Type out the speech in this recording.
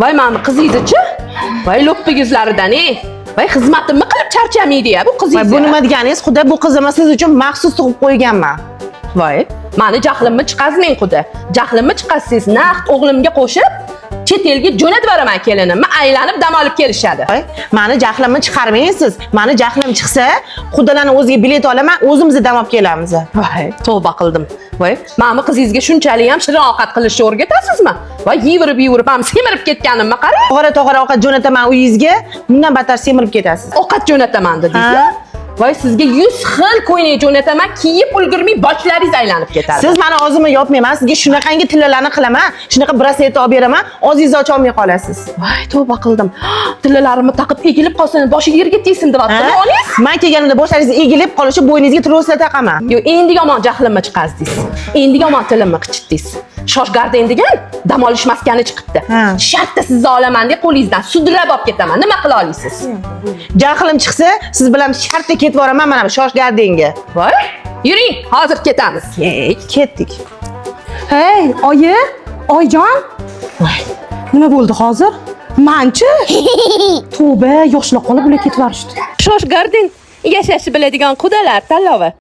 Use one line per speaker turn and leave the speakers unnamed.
Voy, mani qizingizni-chi? Voy, lo'ppi yuzlaridan, ey. Voy, xizmatimni qilib charchamaydi-ya bu
Voy,
qizingiz.
bu nima deganingiz, quda? Bu qizimni siz uchun maxsus tug'ib qo'yganman.
Voy, mani jahlimni chiqazmang, quda. Jahlimni chiqazsangiz, naqd o'g'limga qo'shib chet elga jo'natib yuboraman kelinimni, aylanib dam olib kelishadi.
Voy, mani jahlimni chiqarmang siz. Mani jahlim chiqsa, qudalarni o'ziga bilet olaman, o'zimiz dam olib kelamiz.
Voy, tavba qildim. Voy, mani qizingizga shunchalik ham shirin ovqat qilishni o'rgatasizmi? Voy, yevirib yevirib ham semirib ketganimni qarang.
Tog'ora tog'ora ovqat jo'nataman uyingizga, bundan battar semirib ketasiz.
Ovqat jo'nataman dedingiz.
Ha.
Voy, sizga 100 xil ko'ylak jo'nataman, kiyib ulgurmay boshlaringiz aylanib ketadi.
Siz mani og'zimni yopmayman, sizga shunaqangi tillalarni qilaman, shunaqa braslet olib beraman, og'zingizni ocha olmay qolasiz.
Voy, tavba qildim. Tillalarimni taqib egilib qolsin, boshi yerga tegsin deyaptimi olingiz?
Man kelganimda boshlaringiz egilib qolishi, bo'yningizga troslar taqaman.
Yo, endi yomon jahlimni chiqazdingiz. Endi yomon tilimni qichitdingiz. Shosh Garden degan dam olish maskani chiqibdi.
Ha.
Shartta sizni olaman deb qo'lingizdan sudrab olib ketaman. Nima qila olasiz?
Jahlim chiqsa, siz bilan shartta ketib boraman mana bu Shosh Gardenga.
Voy, yuring, hozir ketamiz. Ey,
Ketdik.
Hey, oyi, oyijon. Voy, nima bo'ldi hozir? Manchi? Tavba, yoshlar qolib ular ketib yuborishdi.
Shosh Garden yashashni biladigan qudalar tanlovi.